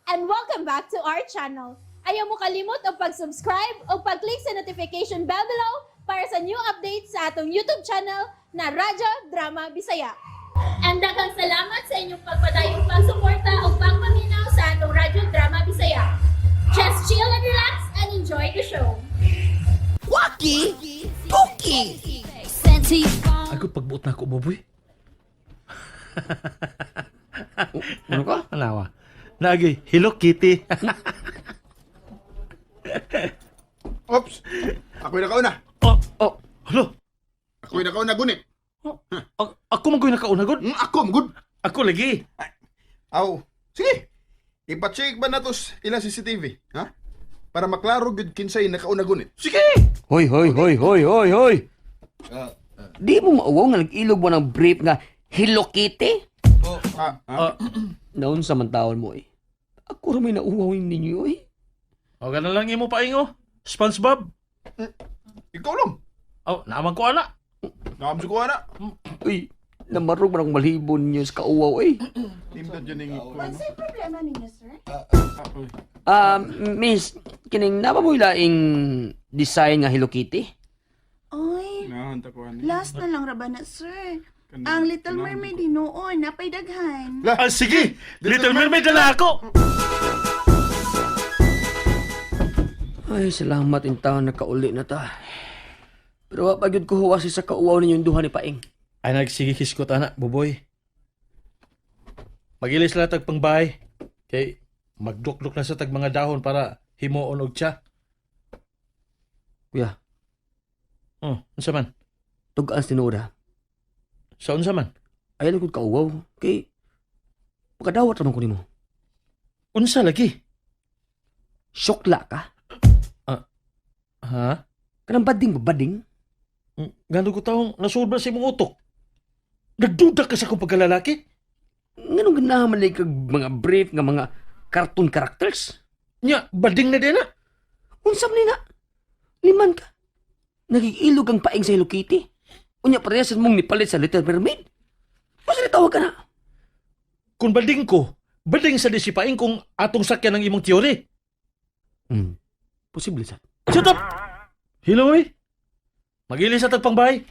And welcome back to our channel. Ayaw mo kalimot og pag-subscribe o pag-click sa notification bell below para sa new updates sa atong YouTube channel na Radyo Drama Bisaya. And daghang salamat sa inyong pagpadayong pagsuporta o pagpaminaw sa atong Radyo Drama Bisaya. Just chill and relax and enjoy the show. Waki! Tuki! Ako pagbuot na ako, Boboy. Ano ka? Anawa. Nagi, Hello Kitty. Ops! Ako'y nakauna. Oh, Oh, hello. Ako'y nakauna, gunit. Oh, ako man ko'y nakauna, god. Ako, good. Ako lagi. Aw, sige. Ipacheck ba nato ilang CCTV, ha? Para maklaro gud kinsay nakauna gunit. Sige! Hoy, hoy, hoy, hoy, hoy, hoy! Di mo mauwaw nga nag-ilog mo ng brief nga Hello Kitty? Ah, ah. Ah, Naon sa man taon mo eh. Ako ra may nauwaw ninyo eh. o ganun lang imo paingo. SpongeBob. Ikaw lang. Oh, naman ko ana. Nakamsi ko ana. Uy, namarog man akong malibon ninyo sa kauwaw eh. Timdad yun yung kuno. Problema ninyo, sir? Ah, miss, kining napa mo laing design nga Hello Kitty? Oy, Nahanta ko ani. last na lang ra ba na, sir? Ang Little Mermaid hinuon, napay daghan. Ah, sige. Little Mermaid na ako. Ay, salamat in taon nakauli na ta. Pero wa pa gyud ko huwasi sa kauwaw ninyong duha ni Paing. Ay, nagsige hiskot ana, Boboy. Magilis lang tag pangbahay. Kay magdukduk na sa tag mga dahon para himuon og tsa. Kuya, Oh, unsa man? tugaan sa tinuod ha. Sa unsa man? Ayaw lang kong kauwaw. Kay, makadawat raman ko nimo. Unsa lagi? Syokla ka? Ha? Kanang bading ba bading? Ngano ko taong nasuod ba sa imong utok? Nagduda ka sa akong pagkalalaki? Nganong ganahan man kag mga brief nga mga cartoon characters? Nya, bading na din na. Unsa man ni na? Liman ka. Nagigilog ang paing sa Hello Kitty. Unya parehas mong nipalit sa Little Mermaid. Basta tawag ka na. Kung bading ko, bading sa disipain kung atong sakyan ang imong teori. Posible sa. Shut up! Hello, eh. Magilis sa tagpangbahay.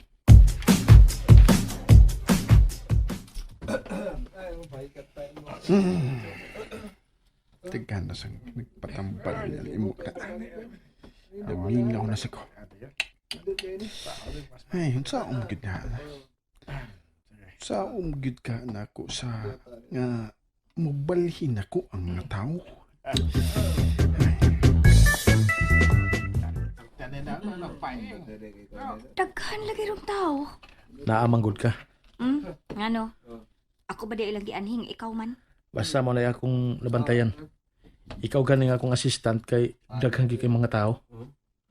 Tigana sa nagpatambal niya imo ka. Namingaw na sa ko. Ay, unsa umgid na. Sa umgid ka nako sa nga mubalhin ako ang mga tao. Daghan lagi rong tao. Naamanggod ka. Ngano? Ako ba di ilang gianhing ikaw man? Basta mo na akong nabantayan. Ikaw ganing akong assistant kay daghang gyud kay mga tao.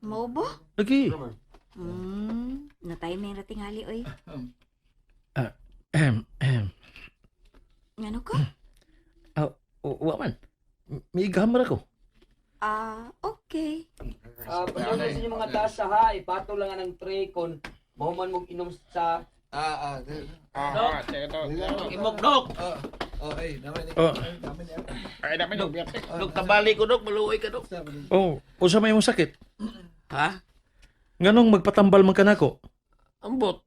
Mao ba? Lagi. Natay may ratingali oy. Ahem, ahem. Ngano ko? Ah, wa man. May gamra ko. Ah, okay. Ah, uh, sa inyong mga tasa ha, ipato lang ang tray kon mahuman mong inom sa Imog dok. Oh, Dok tabali ko dok, maluoy ka dok. Oh, unsa may imong sakit? Ha? Nganong magpatambal man ka nako? Ambot.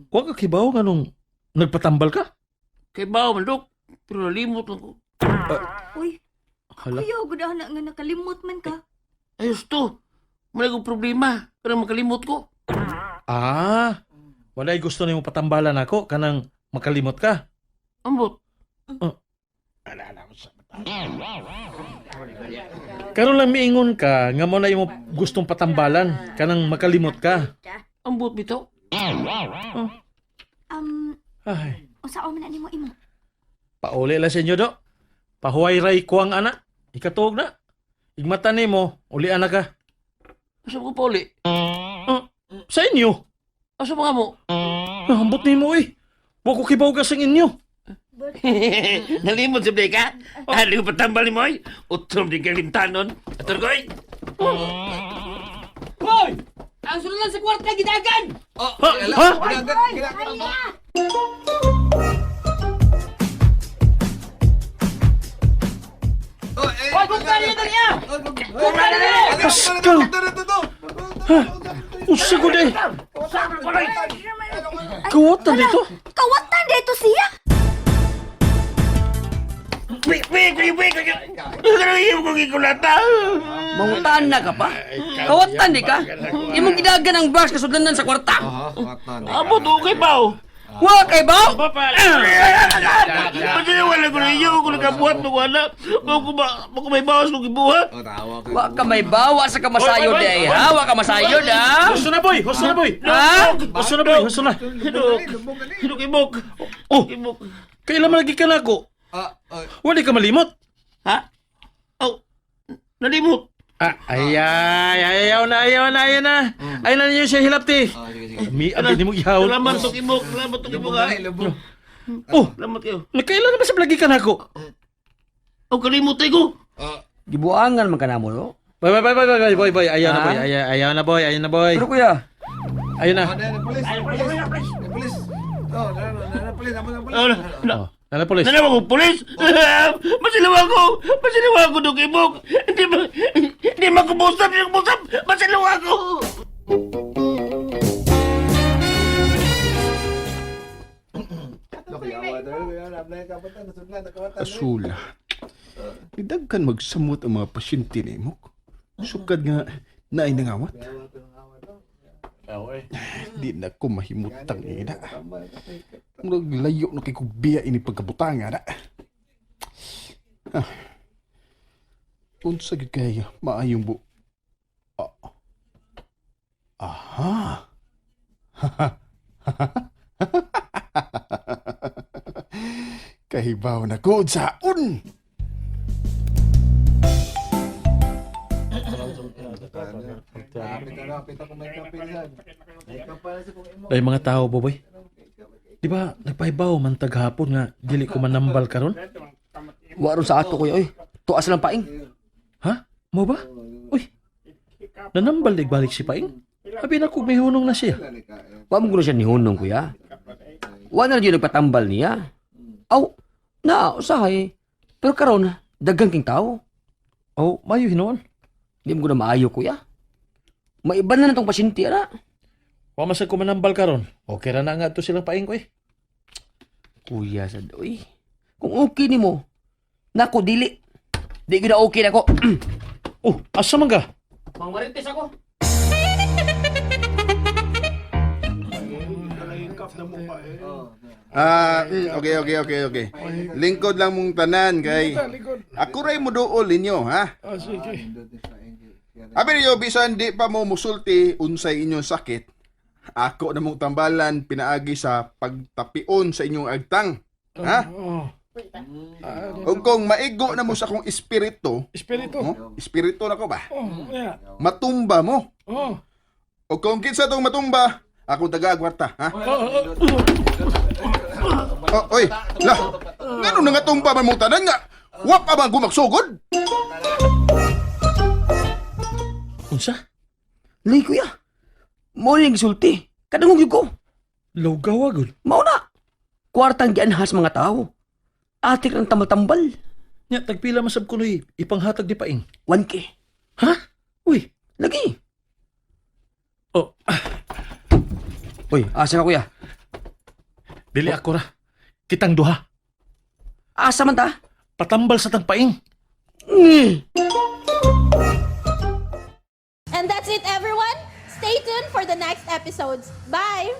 Wa ka kibaw nganong nagpatambal ka? Kay bawo man dok. Pero nalimot lang ko. Uy, Hala. kuya gud ana nga nakalimot man ka. Ayos to. Wala kong problema. Pero makalimot ko. Ah, walay gusto nimo patambalan ako kanang makalimot ka. Ambot. Karon lang miingon ka nga mo na imo gustong patambalan kanang makalimot ka. Ambot bitaw. Ay, Unsa man na nimo imo? pauli lang sa inyo do. Pahuway ray kuang ana. Ikatuog na. Igmata nimo, uli ana ka. Asa ko pauli? Ah, sa inyo. Asa mga mo? Ah, ambot nimo eh. Wa ko kibaw ka sa inyo. Nalimot sa ka? Ah, di ko patambal ni Moy. Utrom din kang limtanon. Ator koy. Hoy! Ang sululan sa kwarta gidagan! Ha? Ha? Pascal! Ha? Usa ko day! Kawatan dito? Kawatan dito siya. Wait, wait, wait, wait. Ano yung kong ikulata? Mangutaan na ka pa? Kawatan di ka? Imong gidagan ang brush kasudlanan sa kwarta. Amo, okay ba? Oh? Wa kay ba? Masinawa ko ninyo kung nakabuhat mo wala. Kung may bawas kung gibuhat. Wa ka may bawa sa kamasayod di ay, ha? Wa ka masayod ha? Husto na boy! Husto na boy! Ha? Husto na boy! Husto na! Hinok. Hinok imok. Oh! Imok. Kailan man lagi ka na ako? Wala ka malimot? Ha? Oh. Nalimot. Ah, ay, ay, ayaw na, ayaw na, ayaw na. Ayaw na ninyo siya hilapti. Mi, abi ni mo gihawon. Salamat tong imok. Salamat tong imok ha. Oh, Salamat kayo. nakailan na ba sa lagi ka na ako? Oh, kalimot ko. Gibuangan man ka namo, no? Boy, boy, boy, boy, boy, boy, boy, ayaw na Ha? boy, ayaw, ayaw na boy, ayaw na boy. Pero kuya, Ayaw na. Oh, na, na. Oh, nana polis. Nanawa ko, pulis! Masinawa ko! Masinawa ko, Dok Imok! Hindi ma... Hindi makumusap! Hindi makumusap! Masinawa ko! Asula. Nidagkan magsamot ang mga pasyente ni mo. Sukad nga naay nangawat. Di na ko mahimutang ina. Murag layo na kay kong biya ini pagkabutanga na. Ah. Unsa gyud kay maayong bu. Ah. Aha. Kahibaw na ko unsaon. Ay mga tao bo boy. Di ba nagpahibaw man taghapon nga dili ko manambal karon? wa ron sa ato kuya, oy. Tuas lang paing. Ha? Mo ba? Uy. Nanambal dig balik si Paing. Abi na kog may hunong na siya. Wa mo gulo siya nihunong kuya. Wa na rin nagpatambal niya. Aw, na usahay. Pero karon daghang king tao. Oh, mayo hinuon. Di mo na maayo kuya. Maiban na natong pasyente ana. Wa man sad ko manambal karon. Okay ra na nga to silang Paing ko eh. Kuya sad oy. Kung okay nimo, nako dili. Di gyud na okay nako. Oh, asa man ka? Mangmarites ako. Ah, okay, okay, okay, okay. Lingkod lang mong tanan kay. Ako ray mo duol ninyo, ha? Ah, sige. Abi niyo bisan di pa mo musulti unsay inyong sakit. Ako na mong tambalan pinaagi sa pagtapion sa inyong agtang. Ha? Oh. Ug kung maigo na mo sa akong espiritu, Espiritu. oh, espiritu na ko ba? Oh, yeah. Matumba mo. Oh. O kung kinsa tong matumba, akong taga-agwarta, ha? Oh, oy, lah. Ngano na nga tumba man mong tanan nga? Wa pa man gumagsugod? Unsa? Lay kuya. Mao ni gisulti. Kadungog gyud ko. Lawgawa gud. Mao na. Kwartang gianhas mga tao. Atik ng tambal-tambal. Nya tagpila man sab kunoy ipanghatag ni Paing. 1K. Ha? Uy. Lagi. Oh, Uy, asa ka kuya? dili ako ra. Kitang duha. Asa man ta? Patambal sa tang Paing. And that's it, everyone. Stay tuned for the next episodes. Bye!